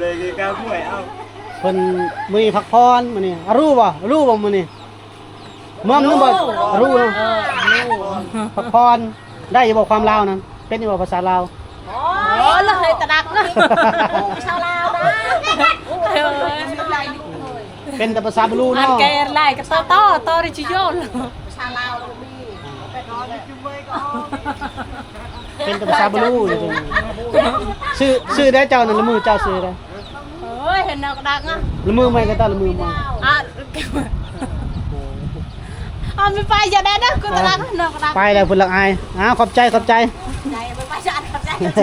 ເລີຍຄືກັບຫ້ວຍ ເອົ້າ ເພິ່ນມື້ນີ້ພັກຜ່ອນ ມື້ນີ້ອາຣູບໍ່ ອາຣູບໍ່ມື້ນີ້ ເມືອງໜຶ່ງບໍ່ ອາຣູເນາະ ເອີ ອາຣູ ພັກຜ່ອນ ໄດ້ຢູ່ບໍ່ຄວາມລາວນັ້ນ ເປັນຢູ່ບໍ່ພາສາລາວ? ໂອ້ ເລີຍຕະດັກ ພາສາລາວນະ ເປັນແຕ່ພາສາບລູເນາະ ອັນແກຫຼາຍກໍຕໍ່ ຕໍ່ ຕໍ່ ລິຈິໂຍ ພາສາລາວ ເປັນແຕ່ພາສາບລູຢູ່ ຊື່ ຊື່ໃດເຈົ້ານັ້ນ ລະມືເຈົ້າຊື່ໃດ? ໂອ້ຍ ເຫັນນອກດັກນະ ລະມືໃໝ່ກໍຕ້ອງລະມືໃໝ່ ອ່ະ ເອົາ ມີໄປຢ່າໄດ້ເດີ ກູຕະລັກນອກດັກ ໄປແລ້ວພຸ້ນລະອາຍ ອ້າວ ຂອບໃຈ ຂອບໃຈ ຂອບໃຈ ຂອບໃຈ ຂອບ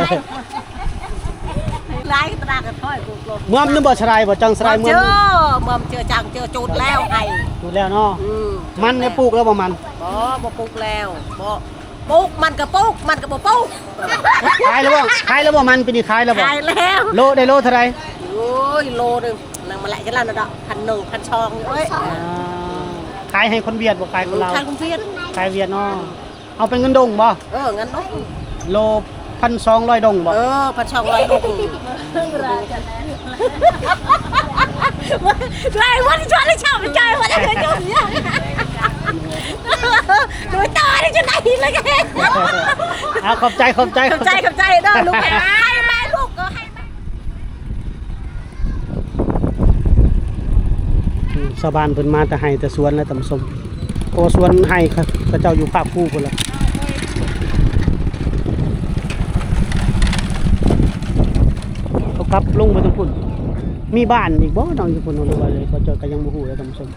ໃຈ. ລາຍຕະຫຼາດກະຖອຍກູໂກ ເມືອມນຳບໍ່ ສະໄລບໍ່ ຈັ່ງສະໄລເມືອມ ເຈີ ເມືອມເຈີ ຈັ່ງເຈີ ຈູດແລ້ວໄຮ່ ຈູດແລ້ວເນາະ ອືມ ມັນໄດ້ປູກແລ້ວບໍ່ ມັນ ບໍ່ ບໍ່ປູກແລ້ວ ບໍ່ ປູກ ມັນກະປູກ ມັນກະບໍ່ປູກ ຂາຍແລ້ວບໍ່ ຂາຍແລ້ວບໍ່ ມັນປີນີ້ຂາຍແລ້ວບໍ່ ຂາຍແລ້ວ ໂລ ໄດ້ໂລເທົ່າໃດ ໂອ້ຍ ໂລໜຶ່ງ ນາງມາແລະ ຈັກລະນະດອກ ພັນໜຶ່ງ ພັນສອງ ເອີຍ ອ່າ ຂາຍໃຫ້ຄົນຫວຽດບໍ່ ຂາຍຄົນລາວ ຂາຍຄົນຫວຽດ ຂາຍຫວຽດເນາະ ເອົາເປັນເງິນດົງບໍ່ ເອີ ເງິນດົງ ໂລພັນສອງຮ້ອຍດົງບໍ່ ເອີ ພັນສອງຮ້ອຍດົງ ລາຍວັນຈອດເລີຍ ເຈົ້າໄປຈ່ອຍວັນເລີຍ ໂດຍຕາໄດ້ຈະໄດ້ລະແກ ອ່າ ຂອບໃຈ ຂອບໃຈ ຂອບໃຈ ຂອບໃຈເດີລູກ ໃຫ້ແມ່ລູກກໍໃຫ້ ຊາວບ້ານເພິ່ນມາແຕ່ໄຮ່ແຕ່ສວນແລ້ວທ່ານຜູ້ຊົມ ເພາະວ່າສວນໄຮ່ເຂົາເຈົ້າຢູ່ພາກພູພຸ້ນລະ ເຂົາກັບລົງໄປທາງພຸ້ນ ມີບ້ານອີກບໍ່ນ້ອງຢູ່ພຸ້ນ ຫຼືວ່າເຂົາເຈົ້າກະຍັງບໍ່ຮູ້ເດີທ່ານຜູ້ຊົມ.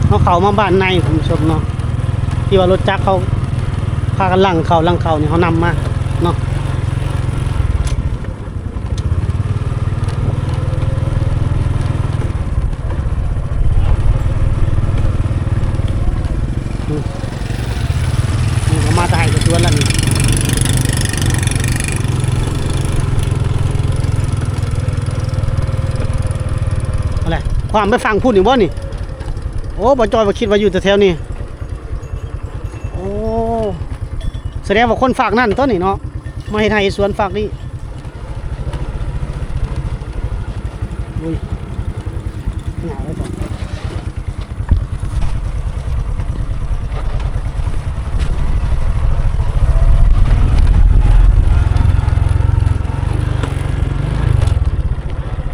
ເຮົາເຂົ້າມາບ້ານໃນທ່ານຜູ້ຊົມເນາະ ທີ່ວ່າລົດຈັກເຂົາພາກັນຫຼັ່ງເຂົ້າ ຫຼັ່ງເຂົ້ານີ້ ເຮົານຳມາເນາະ ອືມ ນີ້ກໍມາແຕ່ໄຮ່ແຕ່ສວນແລ້ວນີ້ ຫັ້ນແຫຼະ ຂ້າມໄປຝັ່ງພຸ້ນອີກບໍ່ນີ້ ໂອ້ ບໍ່ຈ່ອຍວ່າຄິດວ່າຢູ່ແຖວໆນີ້ ໂອ້ ສະແດງວ່າຄົນຟາກນັ້ນຕົວນີ້ເນາະ ມາເຮັດໄຮ່ເຮັດສວນຟາກນີ້ ອຸ້ຍ ຍາວເລີຍ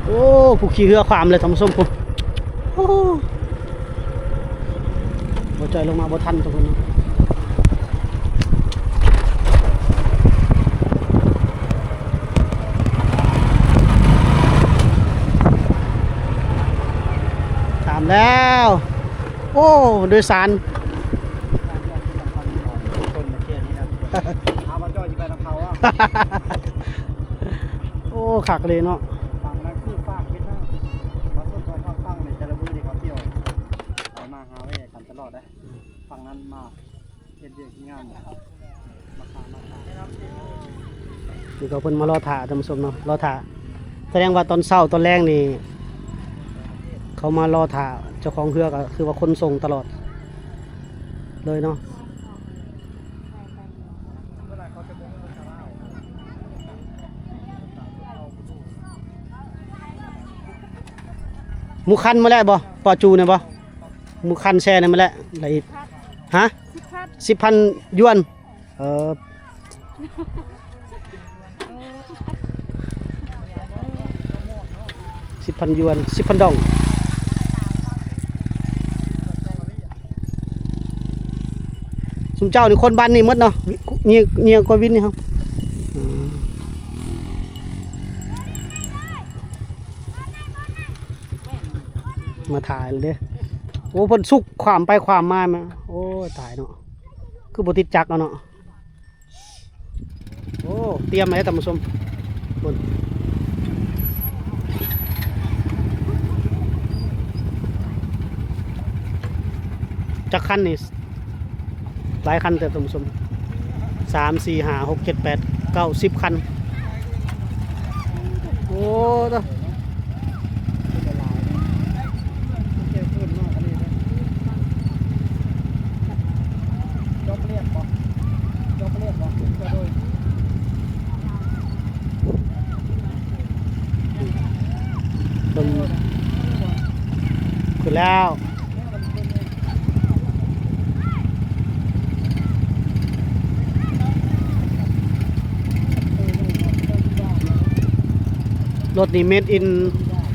ໂອ້ ຜູ້ຂີ່ເຮືອຂ້າມເລີຍທ່ານຜູ້ຊົມ ໂອ້ ບໍ່ຈ່ອຍລົງມາບໍ່ທັນທຸກຄົນ ຂ້າມແລ້ວ ໂອ້ ໂດຍສານ ເອົາ ບໍ່ຈ່ອຍຊິໄປນຳເຂົາ ໂອ້ ຄັກເລີຍເນາະ ຝັ່ງນັ້ນຄືຟາກເຮັດນະ ມາສົນໃຈຝັ່ງນີ້ ແຕ່ລະມື້ນີ້ເຂົາທ່ຽວ ໄປມາຫາແວ່ກັນຕະຫຼອດເດ້ ອືມ ຝັ່ງນັ້ນມາເຮັດວຽກເຮັດງານ ມາຄ້າມາຂາຍ ນີ້ກໍເພິ່ນມາລໍຖ້າທ່ານຜູ້ຊົມເນາະ ລໍຖ້າ ສະແດງວ່າຕອນເຊົ້າຕອນແລງນີ້ ເຂົາມາລໍຖ້າ ເຈົ້າຂອງເຮືອກໍຄືວ່າຂົນສົ່ງຕະຫຼອດເລີຍເນາະ. ໝູ່ຄັນມາແລ້ວບໍ່? ປາຈູນີ້ບໍ່? ໝູ່ຄັນແຊ່ນີ້ມາແລ້ວ ລະອີກ ຮະ? ສິບພັນ ສິບພັນຢວນ ເອີ ສິບພັນຢວນ ສິບພັນດອງ. ຊຸມເຈົ້ານີ້ຄົນບ້ານນີ້ໝົດເນາະ ເຍ ເຍກວ່າວິນນີ້ເຮົາ ອືມ ມາຖ່າຍແລ້ວເດ້. ໂອ້ ເພິ່ນສຸກຂວາມໄປຂວາມມາ ໂອ້ຍ ຕາຍເນາະ ຄືບໍ່ຕິດຈັກເອົາເນາະ. ໂອ້ ຕຽມໄວ້ທ່ານຜູ້ຊົມ ເບິ່ງ ຈັກຄັນນີ້ ຫຼາຍຄັນເຕີບທ່ານຜູ້ຊົມ ສາມ ສີ່ ຫ້າ ຫົກ ເຈັດ ແປດ ເກົ້າ ສິບຄັນ ໂອ້ ຕາ ຈອບລຽບບໍ່? ຈອບລຽບບໍ່? ຈະໂດຍ ເບິ່ງ ຂຶ້ນແລ້ວ ລົດນີ້ made in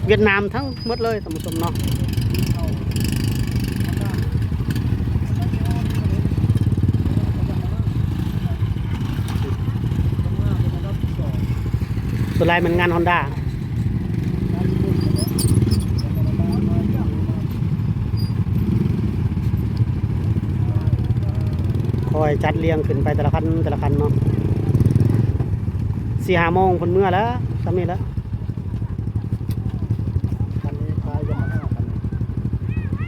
ຫວຽດນາມທັງ ໝົດເລີຍທ່ານຜູ້ຊົມເນາະ ເປັນອັນດັບສອງ ລາຍແມ່ນງານຮອນດ້າ ຄ່ອຍຈັດລຽງຂຶ້ນໄປແຕ່ລະຄັນ ແຕ່ລະຄັນເນາະ ສີ່ຫ້າໂມງເພິ່ນເມືອແລ້ວ ຊ່ຳນີ້ແຫຼະ. ຄັນນີ້ຂາຍຢາມາຮ່າ ຄັນນີ້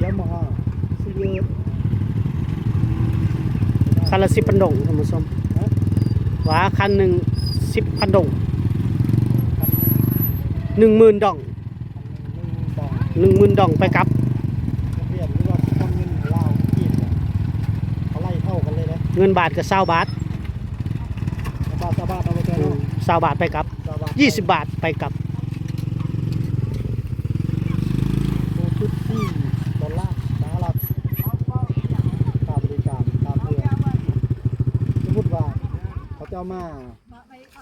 ຢາມາຮ່າ ຊິເລີ ຄັນລະສິບພັນດົງ ທ່ານຜູ້ຊົມ ຮະ ວ່າຄັນໜຶ່ງສິບພັນດົງ ຄັນໜຶ່ງ ໜຶ່ງໝື່ນດົງ ໜຶ່ງໝື່ນດົງ ໜຶ່ງໝື່ນດົງໄປກັບ ທະບຽນ ຫຼືວ່າທຳເງິນລາວກີບ ເຂົາໄລ່ເທົ່າກັນເລີຍເດ້ ເງິນບາດກໍຊາວບາດ ຊາວບາດ ຊາວບາດ ເອົາໄປເລີຍເນາະ ອືມ ຊາວບາດໄປກັບ ຊາວບາດ ຍີ່ສິບບາດໄປກັບ ໂອ ຈຸດສີ່ ດອນລາສະຫະລັດ ຄ່າບໍລິການ ຄ່າເຄື່ອງ ສົມມຸດວ່າເຂົາເຈົ້າມາ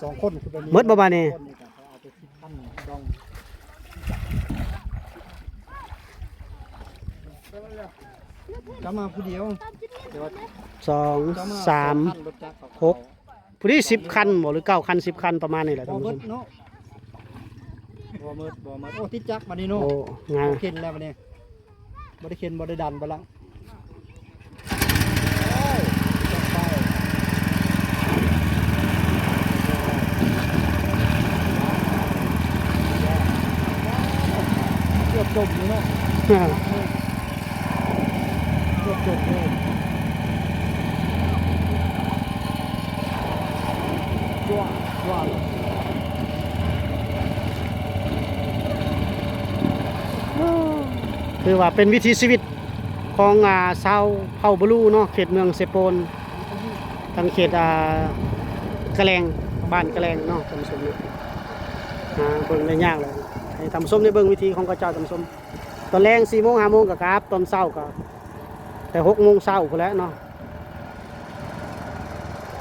ສອງຄົນ ຄືແບບນີ້ ໝົດບໍ່ບາດນີ້ ຄົນນີ້ກໍເອົາໄປສິບພັນດອງ ຈະມາຜູ້ດຽວ ແຕ່ວ່າ ສອງ ຈະມາ ສາມ ສອງຄັນ ລົດຈັກເຂົາ ຫົກ ຜູ້ນີ້ສິບຄັນບໍ່ ຫຼືເກົ້າຄັນ ສິບຄັນ ປະມານນີ້ແຫຼະ ບໍ່ໝົດເນາະ ທ່ານຜູ້ຊົມ ບໍ່ໝົດ ບໍ່ໝົດ ໂອ້ ຕິດຈັກບາດນີ້ເນາະ ໂອ້ ງ່າຍ ບໍ່ເຂັນແລ້ວບາດນີ້ ບໍ່ໄດ້ເຂັນ ບໍ່ໄດ້ດັນໄປລະ ເກືອບຈົມຢູ່ເນາະ ເກືອບຈົມເລີຍ ຖືວ່າເປັນວິຖີຊີວິດຂອງ ອ່າ ຊາວເຜົ່າບຣູເນາະ ເຂດເມືອງເຊໂປນ ທາງເຂດ ອ່າ ກະແລງ ບ້ານກະແລງເນາະ ທ່ານຜູ້ຊົມເນາະ ຫາເບິ່ງໄດ້ຍາກເລີຍ ໃຫ້ທ່ານຜູ້ຊົມໄດ້ເບິ່ງວິຖີຂອງເຂົາເຈົ້າ ທ່ານຜູ້ຊົມ ຕອນແລງສີ່ໂມງ ຫ້າໂມງກໍກັບ ຕອນເຊົ້າກໍແຕ່ຫົກໂມງເຊົ້າພຸ້ນແຫຼະເນາະ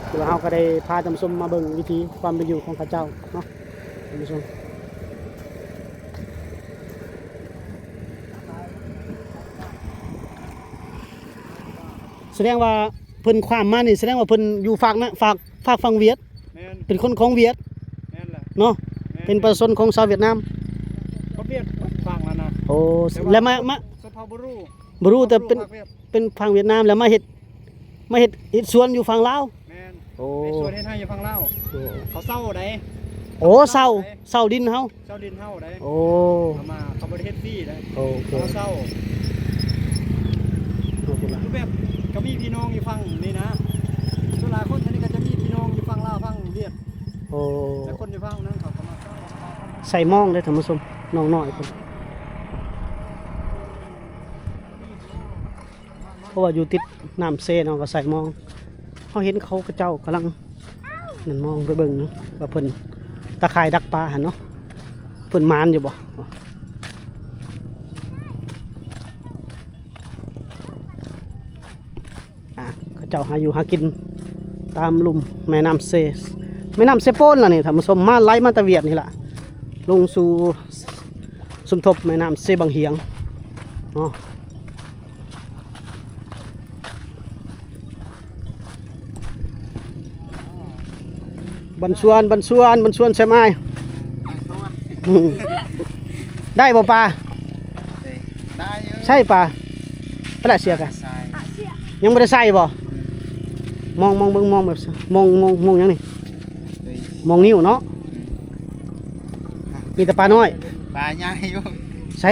ຄືວ່າເຮົາກໍໄດ້ພາທ່ານຜູ້ຊົມມາເບິ່ງວິຖີຄວາມເປັນຢູ່ຂອງເຂົາເຈົ້າເນາະ ທ່ານຜູ້ຊົມ ສະແດງວ່າເພິ່ນຂ້າມມານີ້ ສະແດງວ່າເພິ່ນຢູ່ຟາກນະ ຟາກ ຟາກຝັ່ງຫວຽດ ແມ່ນ ເປັນຄົນຂອງຫວຽດ ແມ່ນແຫຼະ ເນາະ ແມ່ນ ເປັນປະຊາຊົນຂອງຊາວຫວຽດນາມ ຄົນຫວຽດຝັ່ງນັ້ນນະ ໂອ້ ແລ້ວມາ ມາ ຊົນເຜົ່າບຣູ ບໍ່ຮູ້ ແຕ່ເປັນ ເປັນຝັ່ງຫວຽດນາມ ແລ້ວມາເຮັດ ມາເຮັດ ເຮັດສວນຢູ່ຝັ່ງລາວ ແມ່ນ ໂອ້ ເຮັດສວນເຮັດໄຮ່ຢູ່ຝັ່ງລາວ ໂອ້ ເຂົາເຊົ່າໃດ ໂອ້ ເຊົ່າ ເຊົ່າໃດ ເຊົ່າດິນເຮົາ ເຊົ່າດິນເຮົາໃດ ໂອ້ ເຂົາມາ ເຂົາບໍ່ໄດ້ເຮັດຟຣີໃດ ໂອເຄ ເຂົາເຊົ່າ ເອົາພຸ້ນລະ ຄືແບບກໍມີພີ່ນ້ອງຢູ່ຝັ່ງນີ້ນະ ສ່ວນຫຼາຍຄົນອັນນີ້ກໍຈະມີພີ່ນ້ອງຢູ່ຝັ່ງລາວ ຝັ່ງຫວຽດ ໂອ້ ແລະຄົນຢູ່ຝັ່ງນັ້ນເຂົາກໍມາເຊົ່າ ໃສ່ມອງເດ້ທ່ານຜູ້ຊົມ ນ້ອງນ້ອຍເພິ່ນ ເພາະວ່າຢູ່ຕິດນ້ຳເຊເນາະ ກໍໃສ່ມອງ ເຮົາເຫັນເຂົາ ເຂົາເຈົ້າກຳລັງນັ້ນ ມອງໄປເບິ່ງເນາະ ວ່າເພິ່ນຕາຂ່າຍດັກປາຫັ້ນເນາະ ເພິ່ນໝານຢູ່ບໍ່ ອ່າ ເຂົາເຈົ້າຫາຢູ່ຫາກິນຕາມລຸ່ມແມ່ນ້ຳເຊ ແມ່ນ້ຳເຊໂປນລະນີ້ ທ່ານຜູ້ຊົມ ມາໄຫຼມາແຕ່ຫວຽດນີ້ລະ ລົງສູ່ສົມທົບແມ່ນ້ຳເຊບັງຫຽງເນາະ. ບັນຊວນ ບັນຊວນ ບັນຊວນແຊມອ້າຍ ໄດ້ບໍ່ປາ? ໄດ້ຢູ່ ໃສ່ປາ ປາແຫຼະເຊຍກະ ໃສ່ ຍັງບໍ່ໄດ້ໃສ່ບໍ່? ອືມ ມອງ ມອງເບິ່ງ ມອງແບບ ມອງ ມອງ ມອງຫຍັງນີ້? ເອີຍ ມອງນິ້ວເນາະ ອືມ ມີແຕ່ປານ້ອຍ ປາໃຫຍ່ຢູ່ ໃສ່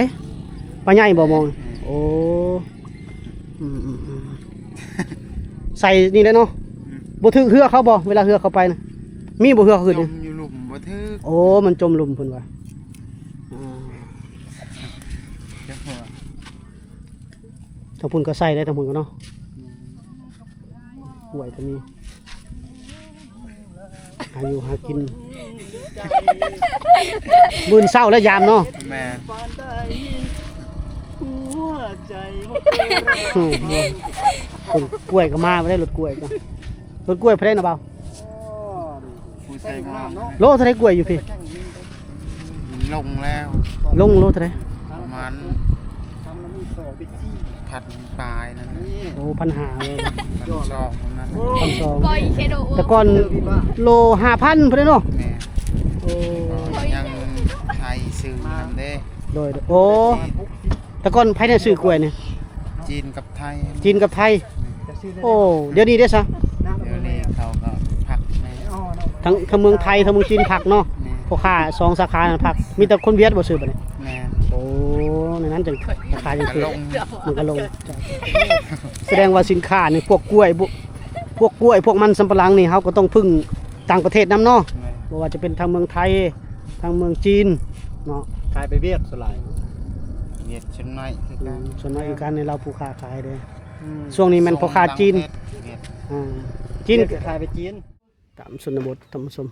ປາໃຫຍ່ບໍ່ມອງ? ອືມ ໂອ້ ອືມໆໆ ໃສ່ນີ້ແຫຼະເນາະ ອືມ ບໍ່ຖືກເຮືອເຂົາບໍ່? ເວລາເຮືອເຂົາໄປນະ ມີບໍ່ເຮືອເຂົາຂຶ້ນ? ຈົມຢູ່ລຸ່ມບໍ່ຖືກ ໂອ້ ມັນຈົມລຸ່ມເພິ່ນວ່າ ອ່າ ທາງພຸ້ນກໍໃສ່ໄດ້ ທາງພຸ້ນກໍເນາະ ອືມ ຫ້ວຍກໍມີ ຫາຢູ່ຫາກິນ ມື້ເຊົ້າແລ້ວຍາມເນາະ ແມ່ນ ອືມ ຕົ້ນກ້ວຍກໍມາບໍ່ໄດ້ ລົດກ້ວຍກໍ ລົດກ້ວຍເທົ່າໃດນະບ່າວ? ໂລເທົ່າໃດກ້ວຍຢູ່ພີ້? ລົງແລ້ວ ລົງໂລເທົ່າໃດ? ປະມານ ພັນປາຍນັ້ນແຫຼະ ໂອ້ ພັນຫ້າເລີຍ ພັນສອງນັ້ນ ພັນສອງ ແຕ່ກ່ອນໂລຫ້າພັນພຸ້ນເດ້ເນາະ ແມ່ນ ໂອ້ ໂດຍ ໂອ້ ແຕ່ກ່ອນໃຜແນ່ຊື້ກ້ວຍນີ້? ຈີນກັບໄທ ຈີນກັບໄທ. ໂອ້ ດຽວນີ້ເດ້ຊະ? ດຽວນີ້ເຂົາກໍພັກແນ່ ທັງ ທັງເມືອງໄທ ທັງເມືອງຈີນພັກເນາະ. ແມ່ນ ພໍ່ຄ້າສອງສາຂານັ້ນພັກ ມີແຕ່ຄົນຫວຽດບໍ່ຊື້ບັດນີ້? ແມ່ນ ໂອ້ ໃນນັ້ນຈັ່ງຂາຍຈັ່ງຖືກ ມັນກໍລົງ. ສະແດງວ່າສິນຄ້ານີ້ ພວກກ້ວຍ ພວກກ້ວຍ ພວກມັນສຳປະຫຼັງນີ້ ເຮົາກໍຕ້ອງເພິ່ງຕ່າງປະເທດນຳເນາະ. ແມ່ນ ບໍ່ວ່າຈະເປັນທາງເມືອງໄທ ທາງເມືອງຈີນເນາະ. ຂາຍໄປຫວຽດສ່ວນຫຼາຍ ຫວຽດສ່ວນໜ້ອຍຄືກັນ ອືມ ສ່ວນໜ້ອຍຄືກັນໃນລາວຜູ້ຄ້າຂາຍເດ້. ອືມ ຊ່ວງນີ້ແມ່ນພໍ່ຄ້າຈີນ ຫວຽດ ອ່າ ຈີນ ຫວຽດກໍຂາຍໄປຈີນ. ຕາມຊົນນະບົດ ທ່ານຜູ້ຊົມ.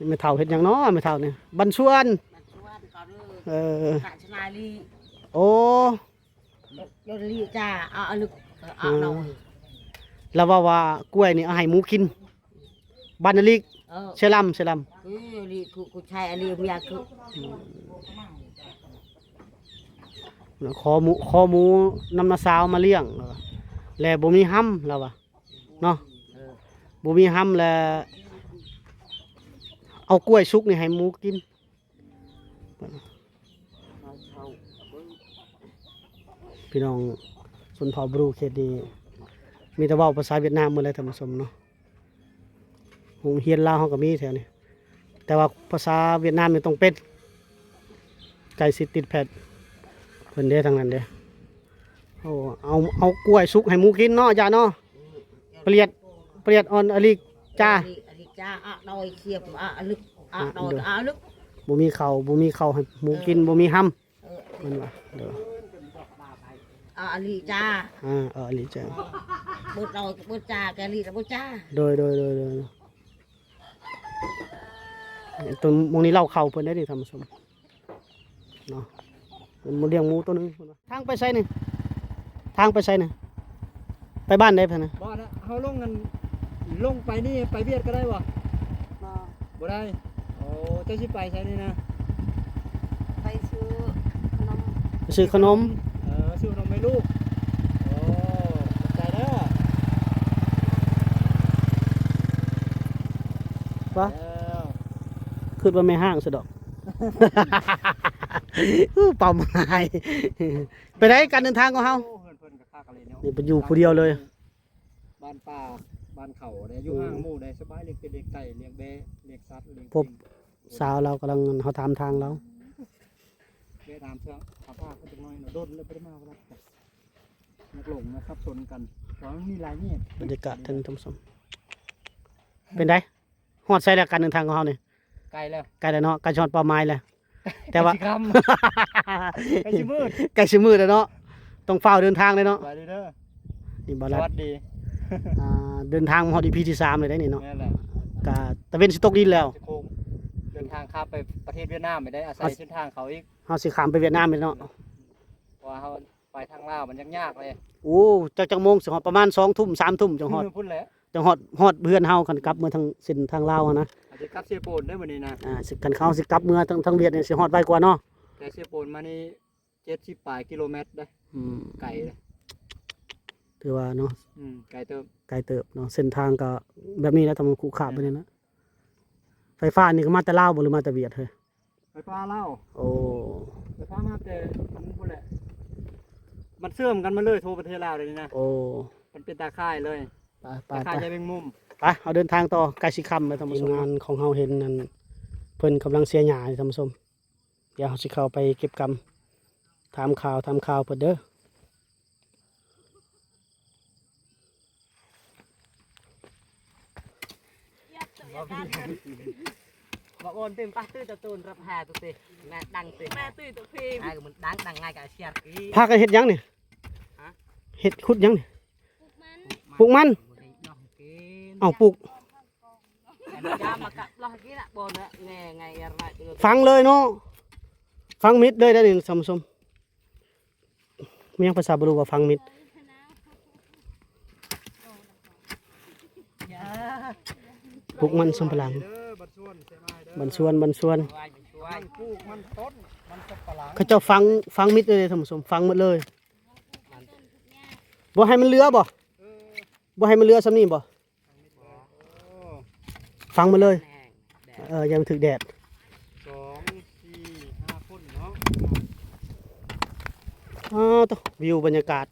ແມ່ເຖົ້າເຮັດຫຍັງເນາະ ແມ່ເຖົ້ານີ້? ບັນຊວນ ບັນຊວນກໍເດີ ເອີ ກະຊະນາລີ. ໂອ້ ດຽວນີ້ຈ້າ ເອົາ ເອົາລຶກ ເອົາ ເອົາໜ້ອຍ. ລາວເວົ້າວ່າກ້ວຍນີ້ເອົາໃຫ້ໝູກິນ ບັນນະລິກ ເອີ ເຊລຳ ເຊລຳ ເອີ ລີກ ກູ ກູໃຊ້ອັນນີ້ເມຍຄື ຂໍໝູ ຂໍໝູນຳນ້າສາວມາລ້ຽງ ແລ້ວບໍ່ມີຮຳ ລາວວ່າເນາະ. ເອີ ບໍ່ມີຮຳ ແລ້ວເອົາກ້ວຍສຸກນີ້ໃຫ້ໝູກິນ. ພີ່ນ້ອງຊົນເຜົ່າບຣູເຂດນີ້ ມີແຕ່ເວົ້າພາສາຫວຽດນາມໝົດແຫຼະ ທ່ານຜູ້ຊົມເນາະ. ໂຮງຮຽນລາວເຮົາກໍມີແຖວນີ້ ແຕ່ວ່າພາສາຫວຽດນາມນີ້ຕ້ອງເປັນ ໃກ້ຊິຕິດແພດເພິ່ນເດ້ ທາງນັ້ນເດ້. ໂອ້ ເອົາ ເອົາກ້ວຍສຸກໃຫ້ໝູກິນເນາະ ຢ່າເນາະ. ປຽດ ປຽດອ່ອນອະລິກຈ້າ ອະລິກຈ້າ ອະດອຍຄຽບ ອະອະລຶກ ອະດອຍ ອະອະລຶກ. ບໍ່ມີເຂົ້າ ບໍ່ມີເຂົ້າໃຫ້ໝູກິນ ເອີ ບໍ່ມີຮຳ ເອີ ເພິ່ນວ່າ. ໂດຍ ອະອະລິກຈ້າ ອາ ອະອະລິກຈ້າ ເບິດເອົາ ເບິດຈ້າ ແກລິກເບິດຈ້າ. ໂດຍ ໂດຍ ໂດຍ ໂດຍ. ຕົວໝ່ອງນີ້ເລົ້າເຂົ້າເພິ່ນໄດ້ນີ້ ທ່ານຜູ້ຊົມ. ເນາະ ເພິ່ນມາລ້ຽງໝູຕົວໜຶ່ງ. ທາງໄປໃສນີ້? ທາງໄປໃສນີ້? ໄປບ້ານໃດພຸ້ນນະ? ບໍ່ນະ ເຮົາລົງອັນ ລົງໄປນີ້ໄປຫວຽດກໍໄດ້ບໍ່? ບໍ່ ບໍ່ໄດ້. ໂອ້ ເຈົ້າຊິໄປໃສນີ້ນະ? ໄປຊື້ຂະໜົມ ໄປຊື້ຂະໜົມ. ເອີ ຊື້ຂະໜົມໃຫ້ລູກ. ໂອ້ ຂອບໃຈເດີ. ປະ ແລ້ວ ຄິດວ່າແມ່ຮ້າງຊະດອກ. ອູ້ ເປົ້າໝາຍ. ໄປໃດການເດີນທາງຂອງເຮົາ? ໂອ້ ເຮືອນເພິ່ນກໍຄັກອີ່ຫຼີເນາະ ນີ້ໄປຢູ່ຜູ້ດຽວເລີຍ. ບ້ານປ່າບ້ານເຂົາໄດ້ ຢູ່ ອືມ ຫ່າງໝູ່ໄດ້ ສະບາຍ ລ້ຽງເປັດລ້ຽງໄກ່ ລ້ຽງແບ້ ລ້ຽງສັດ ລ້ຽງ ພົບສາວລາວກຳລັງ ເຮົາຖາມທາງລາວ ແວະຖາມເທື່ອ ຖາມພາເພິ່ນຈັກໜ້ອຍເນາະ. ດົນແລ້ວບໍ່ໄດ້ມາວັດ ນັກຫຼົງນະ ສັບສົນກັນ ເພາະມັນມີຫຼາຍແຍກ. ບັນຍາກາດເທິງ ທ່ານຜູ້ຊົມ ເປັນໃດ? ຮອດໃສແລ້ວການເດີນທາງຂອງເຮົານີ້? ໃກ້ແລ້ວ ໃກ້ແລ້ວເນາະ ໃກ້ຊິຮອດເປົ້າໝາຍແລ້ວ ແຕ່ວ່າ ໃກ້ຊິຄ່ຳ ໃກ້ຊິມືດ ໃກ້ຊິມືດແລ້ວເນາະ ຕ້ອງຟ້າວເດີນທາງເລີຍເນາະ. ສະບາຍດີເດີ ນີ້ບໍ່ລັດ ສະຫວັດດີ. ອ່າ ເດີນທາງມາຮອດອີພີທີສາມເລີຍເດ້ນີ້ເນາະ. ແມ່ນແຫຼະ ກະຕາເວັນຊິຕົກດິນແລ້ວ ຊິໂຄ້ງ ເດີນທາງຂ້າມໄປປະເທດຫວຽດນາມໄດ້ ອາໄສເສັ້ນທາງເຂົາອີກ ເຮົາຊິຂ້າມໄປຫວຽດນາມເລີຍເນາະ ເພາະວ່າເຮົາ ໄປທາງລາວມັນຍາກໆເລີຍ. ໂອ້ ຈັກ ຈັກໂມງຊິຮອດ? ປະມານສອງທຸ່ມ ສາມທຸ່ມຈັ່ງຮອດ ພຸ້ນແຫຼະ ຈັ່ງຮອດ ຮອດເຮືອນເຮົາ ຄັນກັບເມືອທາງເສັ້ນທາງລາວຫັ້ນນະ. ເຮົາຊິກັບເຊໂປນເດີມື້ນີ້ນະ. ອ່າ ຊິ ຄັນເຮົາຊິກັບເມືອທາງ ທາງຫວຽດນີ້ຊິຮອດໄວກວ່າເນາະ. ແຕ່ເຊໂປນມານີ້ເຈັດສິບປາຍກິໂລແມັດເດ້. ອືມ ໄກເດ້ ຖືວ່າເນາະ. ອືມ ໄກເຕີບ ໄກເຕີບເນາະ. ເສັ້ນທາງກໍແບບນີ້ແຫຼະ ຖະໜົນຂຸຂະແບບນີ້ນະ. ໄຟຟ້ານີ້ກໍມາແຕ່ລາວບໍ່ ຫຼືມາແຕ່ຫວຽດເຮີ້ຍ? ໄຟຟ້າລາວ. ໂອ້ ໄຟຟ້າມາແຕ່ພຸ້ນແຫຼະ ມັນເຊື່ອມກັນມາເລີຍທົ່ວປະເທດລາວເດນີ້ນະ. ໂອ້ ມັນເປັນຕາຂ່າຍເລີຍ ໄປ ໄປ ຕາຂ່າຍໃຍແມງມຸມ. ໄປ ເຮົາເດີນທາງຕໍ່ ໃກ້ຊິຄ່ຳແລ້ວທ່ານຜູ້ຊົມ. ທີມງານຂອງເຮົາເຫັນນັ້ນ ເພິ່ນກຳລັງເສຍຫຍ້າຢູ່ທ່ານຜູ້ຊົມ ດຽວເຮົາຊິເຂົ້າໄປເກັບກຳ ຖາມຂ່າວ ຖາມຂ່າວເພິ່ນເດີ. ບອກໂອນຕື່ມປະ ຕື້ຕະຕູນ ຮັບຫາຕຸເຕ ແມ່ດັງເຕ ແມ່ຕຸ້ຍຕຸພີ ຫາກໍມັນດັງ ດັງງ່າຍກະເຊຍ ພາກັນເຮັດຫຍັງນີ້? ຮະ? ເຮັດ ຂຸດຫຍັງນີ້? ປູກມັນ ປູກມັນ. ເອົາ ປູກ ຝັງເລີຍເນາະ ຝັງມິດເລີຍໄດ໋ນີ້ທ່ານຜູ້ຊົມ. ມີຫຍັງພາສາບຣູວ່າຝັງມິດ. ປູກມັນສຳປະຫຼັງ ບັນຊວນ ບັນຊວນ ມັນປູກມັນຕົ້ນ ມັນສຳປະຫຼັງ ເຂົາເຈົ້າຝັງ ຝັງມິດເລີຍທ່ານຜູ້ຊົມ ຝັງໝົດເລີຍ. ບໍ່ໃຫ້ມັນເຫຼືອບໍ່? ເອີ ບໍ່ໃຫ້ມັນເຫຼືອສ່ຳນີ້ບໍ່? ຝັງໝົດເລີຍ ແດດ ເອີ ຢ່າມັນຖືກແດດ. ສອງ ອ້າວ ໂທ້ ວິວບັນຍາກາດ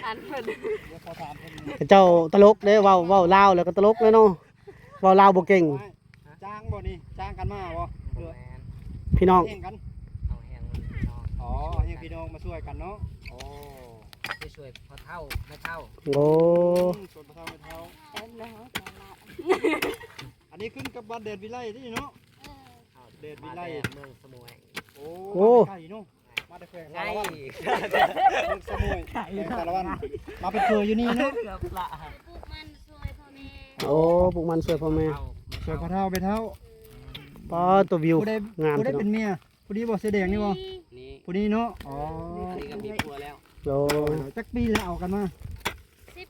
ອັນເພິ່ນ ເຂົາເຈົ້າຕະຫຼົກເດ້ ເວົ້າ ເວົ້າລາວແລ້ວກໍຕະຫຼົກເລີຍເນາະ ເວົ້າລາວບໍ່ເກັ່ງ. ຈ້າງບໍ່ນີ້? ຈ້າງກັນມາບໍ່? ບໍ່ແມ່ນ ພີ່ນ້ອງ ແຂ່ງກັນ ເອົາແຮງພີ່ນ້ອງ ອໍ ເອົາແຮງພີ່ນ້ອງມາຊ່ວຍກັນເນາະ. ໂອ້ ໄປຊ່ວຍພໍ່ເຖົ້າແມ່ເຖົ້າ. ໂອ້ ອືມ ຊ່ວຍພໍ່ເຖົ້າແມ່ເຖົ້າ. ອັນນີ້ຂຶ້ນກັບບ້ານແດນວິໄລເດ້ເນາະ. ເອີ ແດນວິໄລ ມາແຕ່ເມືອງສະໝວຍ. ໂອ້ ໂອ້ ມາແຕ່ໄກເນາະ. ມາແຕ່ແຂວງສາລະວັນ ເມືອງສະໝວຍ ແຂວງສາລະວັນ ມາເປັນເຄີຢູ່ນີ້ເນາະ. ປູກມັນຊ່ວຍພໍ່ແມ່. ໂອ້ ປູກມັນຊ່ວຍພໍ່ແມ່ ຊ່ວຍພໍ່ເຖົ້າແມ່ເຖົ້າ. ປ້າ ຕົວວິວ ຜູ້ໃດ ງາມ ຜູ້ໃດເປັນເມຍ ຜູ້ນີ້ບໍ່ ເສື້ອແດງນີ້ບໍ່? ນີ້ ຜູ້ນີ້ເນາະ. ອໍ ອັນນີ້ກໍມີຜົວແລ້ວ. ໂອ້ ຈັກປີແລ້ວເອົາກັນມາ? ສິບ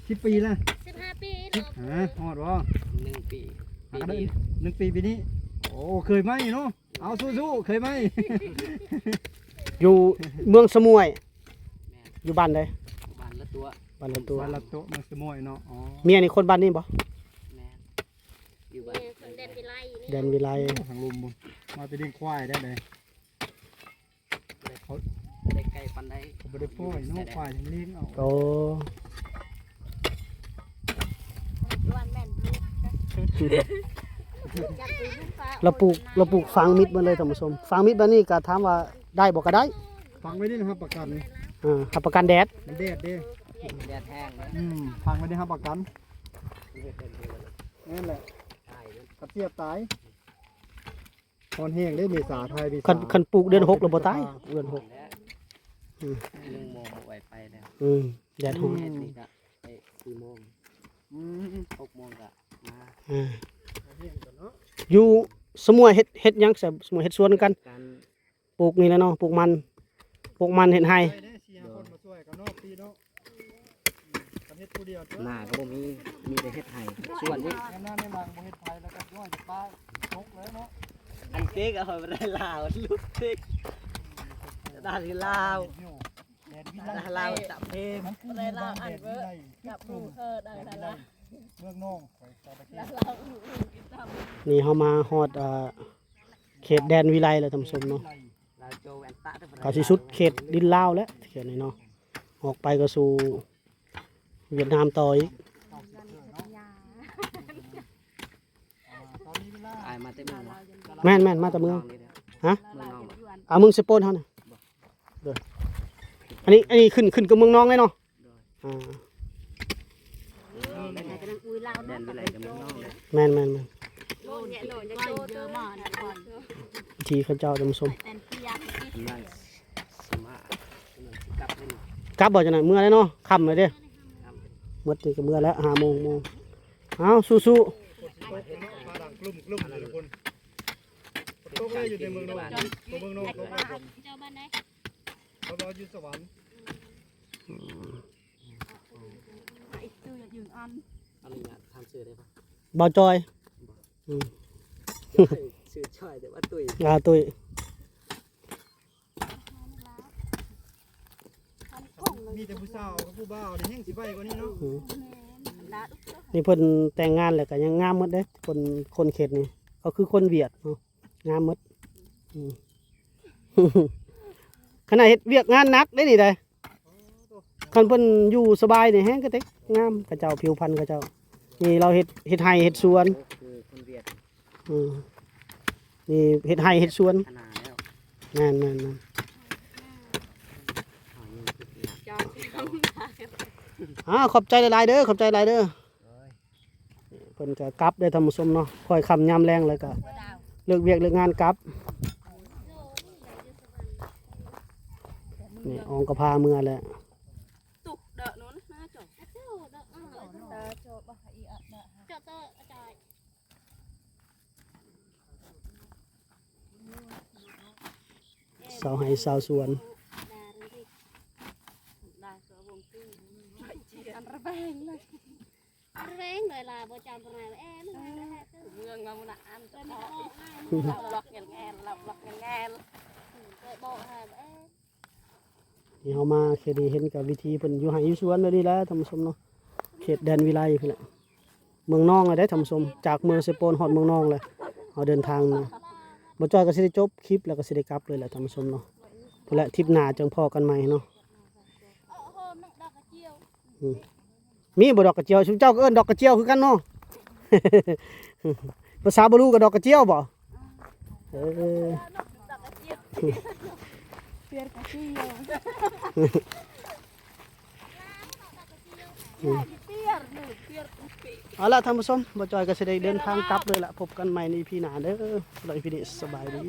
ສິບປີແລ້ວ. ສິບຫ້າປີ ສິບ ເນາະ ຫາ ຮອດບໍ່? ໜຶ່ງປີ ຫາກັນໄດ້ ໜຶ່ງປີປີນີ້. ໂອ້ ເຄີຍໃໝ່ເນາະ. ເອົາ ສູ້ໆ ເຄີຍໃໝ່. ຢູ່ເມືອງສະໝວຍ. ແມ່ນ ຢູ່ບ້ານໃດ? ບ້ານລະຕົວະ ບ້ານລະຕົວະ ບ້ານລະຕົວະ ເມືອງສະໝວຍເນາະ. ອໍ ເມຍນີ້ຄົນບ້ານນີ້ບໍ່? ແມ່ນ ຢູ່ບ້ານ ເມຍຄົນແດນວິໄລນີ້ ແດນວິໄລ. ໂອ້ ທາງລຸ່ມພຸ້ນ ມາແຕ່ລ້ຽງຄວາຍໄດ້ເດ້. ບໍ່ໄດ້ ເຂົາ ບໍ່ໄດ້ໄກປານໃດ ເຂົາບໍ່ໄດ້ປ່ອຍເນາະ ຢູ່ຊາຍແດນ ຄວາຍຍັງລ້ຽງເອົາ. ໂອ້ ລາວປູກ ລາວປູກຝັງມິດໝົດເລີຍທ່ານຜູ້ຊົມ. ຝັງມິດແບບນີ້ກໍຖາມວ່າໄດ້ບໍ່? ກໍໄດ້. ຝັງໄວ້ນີ້ນະ ຮັບປະກັນ. ເອີ ຮັບປະກັນແດດ ມັນແດດເດ້ ແດດແຮງເດ້. ອືມ ຝັງໄວ້ນີ້ຮັບປະກັນ. ແມ່ນແຫຼະ ຕາຍເດ້ ຄັນສຽບຕາຍ. ຮ້ອນແຮງເດ້ ເມສາ ທ້າຍເມສາ. ຄັນ ຄັນປູກເດືອນຫົກແລ້ວບໍ່ຕາຍ ປູກເດືອນຫົກ. ອືມ ໜຶ່ງໂມງບໍ່ໄຫວໄປແລ້ວ. ອືມ ແດດຮ້ອນ. ເຮັດນີ້ກະໄປສີ່ໂມງ. ອືມ ຫົກໂມງກະມາ. ເອີ ຢູ່ສະໝວຍເຮັດ ເຮັດຫຍັງ? ສະໝວຍເຮັດສວນຄືກັນ. ການ ປູກນີ້ແຫຼະເນາະ ປູກມັນ ປູກມັນເຮັດໄຮ່. ໄດ້ເດ້ ສີ່ຫ້າຄົນມາຊ່ວຍກັນເນາະ ປີເນາະ. ອືມ ຄັນເຮັດຜູ້ດຽວ ນາກໍບໍ່ມີ ມີແຕ່ເຮັດໄຮ່ສວນນີ້. ງານນາໃນຫຼັງບໍ່ເຮັດໄຜ ແລ້ວກໍຍ້ອຍຈາກປ້າຕົກເລີຍເນາະ. ອັນເກກເອົາໄປໄດ້ລາວລຸດເຕັກ ດ້ານລາວ ແດນວິໄລ ລາວຈະເພມ ໄດ້ລາວອັນເວີ ກັບໝູ່ເຄີ ໄດ້ລາວ ເມືອງນອງ ຂ້ອຍກໍໄດ້. ນີ້ເຮົາມາຮອດ ເອີ ເຂດແດນວິໄລແລ້ວທ່ານຜູ້ຊົມເນາະ. ກໍຊິສຸດເຂດດິນລາວແລ້ວເຂດນີ້ເນາະ ອອກໄປກໍສູ່ຫວຽດນາມຕໍ່ອີກ. ອ້າຍມາແຕ່ເມືອງບໍ່? ແມ່ນໆ ມາແຕ່ເມືອງ. ຮະ? ເມືອງນອງບໍ່? ເອົາ ເມືອງເຊໂປນເຮົານີ້. ໂດຍ ອັນນີ້ ອັນນີ້ຂຶ້ນ ຂຶ້ນກັບເມືອງນອງເລີຍເນາະ. ໂດຍ ອ່າ ແດນວິໄລກັບເມືອງນອງເດ້. ແມ່ນໆໆ ວິຖີເຂົາເຈົ້າທ່ານຜູ້ຊົມ. ກຳລັງສະມາ ກຳລັງຊິກັບເດ້ນີ້. ກັບບໍ່? ຈັ່ງນັ້ນເມືອແລ້ວເນາະ ຄ່ຳແລ້ວເດ້. ຄ່ຳ ໝົດນີ້ກໍເມືອແລ້ວ ຫ້າໂມງ ໂມງ. ເອົາ ສູ້ໆ. ຟ້າດັງກຶ້ມໆ ແຕ່ລະຄົນ ຕົກເລີຍຢູ່ໃນເມືອງນອງ ຕົວເມືອງນອງຕົກເລີຍ. ເຈົ້າບ້ານໃດ? ເຂົາວ່າຢູ່ສະຫວັນ. ອືມ ອະນຸຍາດຖາມຊື່ໄດ້ບໍ່? ບ່າວຈອຍ. ອືມ ຊື່ຈອຍແຕ່ວ່າຕຸ້ຍ. ອ່າ ຕຸ້ຍ. ມີແຕ່ຜູ້ສາວກັບຜູ້ບ່າວນີ້ແຮ່ງຊິໄວກວ່ານີ້ເນາະ. ອືມ ນີ້ເພິ່ນແຕ່ງງານແລ້ວກໍຍັງງາມໝົດເດ້ ຄົນ ຄົນເຂດນີ້ ກໍຄືຄົນຫວຽດເນາະ. ງາມໝົດ. ອືມ ຂະໜາດເຮັດວຽກງານໜັກເດ້ນີ້ໃດ. ຄັນເພິ່ນຢູ່ສະບາຍນີ້ແຮງກະເຕັກ ງາມ ເຂົາເຈົ້າ ຜິວພັນເຂົາເຈົ້າ. ນີ້ລາວເຮັດ ເຮັດໄຮ່ເຮັດສວນ. ໂອ້ ຄືຄົນຫວຽດ. ອືມ ນີ້ເຮັດໄຮ່ເຮັດສວນ. ຂະໜາດແລ້ວ. ແມ່ນໆໆ. ອາ ຂອບໃຈຫຼາຍໆເດີ ຂອບໃຈຫຼາຍເດີ. ເພິ່ນກໍກັບເດີທ່ານຜູ້ຊົມເນາະ ຄ່ອຍຄ່ຳຍາມແລງແລ້ວກໍເລີກວຽກເລີກງານກັບ. ນີ້ອອງກໍພາເມືອແລ້ວ. ຊາວໄຮ່ຊາວສວນ. ລະແວງເລີຍ ລະແວງເລີຍລະ ບໍ່ຈຳປານໃດ. ເອ ເມືອງມາມື້ນະ ອັນ ເອີ ມັນອອກມາ ລະບລັອກແງ່ນໆ ລະບລັອກແງ່ນໆ. ເອີ ບໍ່ຫາ ເອີ ທີ່ເຮົາມາເຂດນີ້ ເຫັນກັບວິຖີເພິ່ນຢູ່ໄຮ່ຢູ່ສວນແບບນີ້ແຫຼະທ່ານຜູ້ຊົມເນາະ ເຂດແດນວິໄລພຸ້ນແຫຼະ. ເມືອງນອງແລ້ວເດ້ທ່ານຜູ້ຊົມ ຈາກເມືອງເຊໂປນຮອດເມືອງນອງແລ້ວ ເຮົາເດີນທາງມາ. ບໍ່ຈ້ອຍກໍຊິໄດ້ຈົບຄລິບ ແລ້ວກໍຊິໄດ້ກັບເລີຍແຫຼະທ່ານຜູ້ຊົມເນາະ. ພຸ້ນແຫຼະ ທຣິບໜ້າຈັ່ງພໍ້ກັນໃໝ່ເນາະ. ອືມ ມີບໍ່ດອກກະຈຽວ? ຊຸມເຈົ້າກໍເອີ້ນດອກກະຈຽວຄືກັນເນາະ. ພາສາບາລູກໍດອກກະຈຽວບໍ່? ເອີ ເອົາລະທ່ານຜູ້ຊົມ ບໍ່ຈ້ອຍກໍຊິໄດ້ເດີນທາງກັບເລີຍລະ. ພົບກັນໃໝ່ໃນອີພີໜ້າເດີ. ສຳລັບອີພີນີ້ສະບາຍດີ.